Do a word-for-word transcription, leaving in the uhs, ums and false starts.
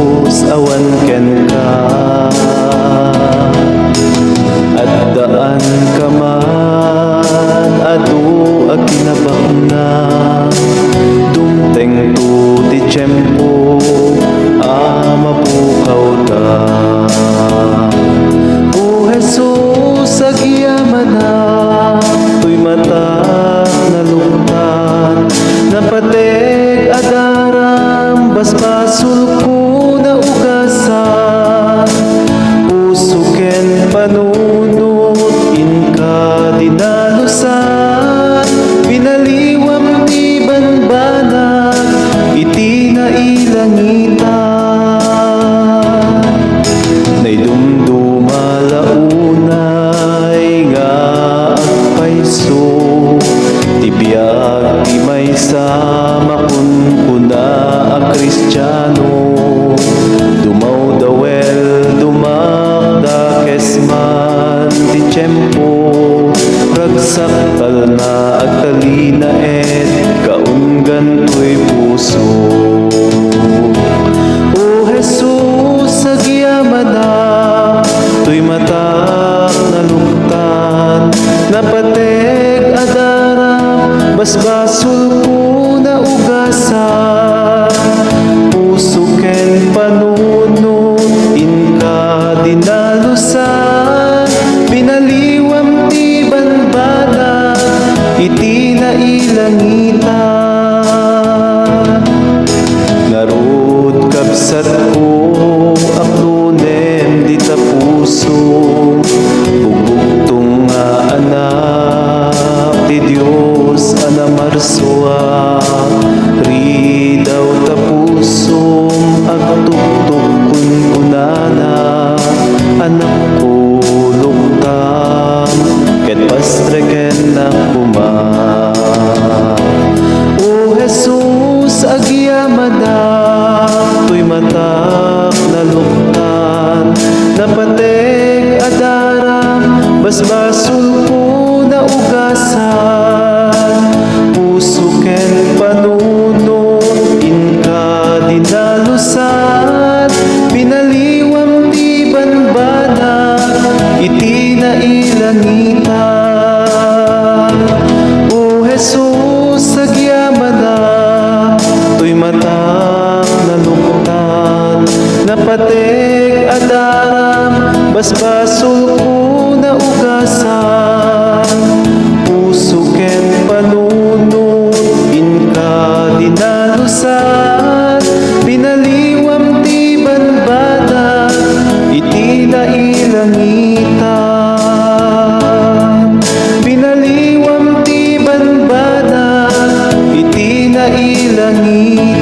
Dios, awan kenka. Addaan ka man, adu a kinabaknang. Dumtengto ti tiempo a mapukawta. O Jesus, agyamanak, toy matak naluktan, napateg a daram, basbasolko naugasan. Puso ken panunot, inka dinalusan, pinaliwam ti banbanag iti nailangitan. Naidumduma la unay nga agpayso ti biag ti maysa makunkuna a Kristiano. Dumawdawel, dumakdakes man ti tiempo, ragsaktalna agtalinaed, kaunggan toy puso. O Jesus, agyamanak, toy matak naluktan, napateg a daram, basbasolko naugasan. Puso ken panunot, inka dinalusan, pinaliwam ti banbanag iti nailangitan. Ngarud, kabsatko, aklonem dita puso, bugbugtong nga anak ti Dios a namarsua. Ridaw ta pusom, agtuktok kunkunana, anakko, luktam, ket pastrekennak koma. O Jesus, agyamanak, toy matak naluktan, napateg a daram, basbasolko naugasan. Puso ken panunot, inka dinalusan, pinaliwam ti banbanag iti nailangitan. O Jesus, agyamanak, toy matak naluktan, napateg a daram, basbasolko naugasan. Puso ken panunot, inka dinalusan, pinaliwam ti banbanag iti nailangitan. Pinaliwam ti banbanag iti nailangitan.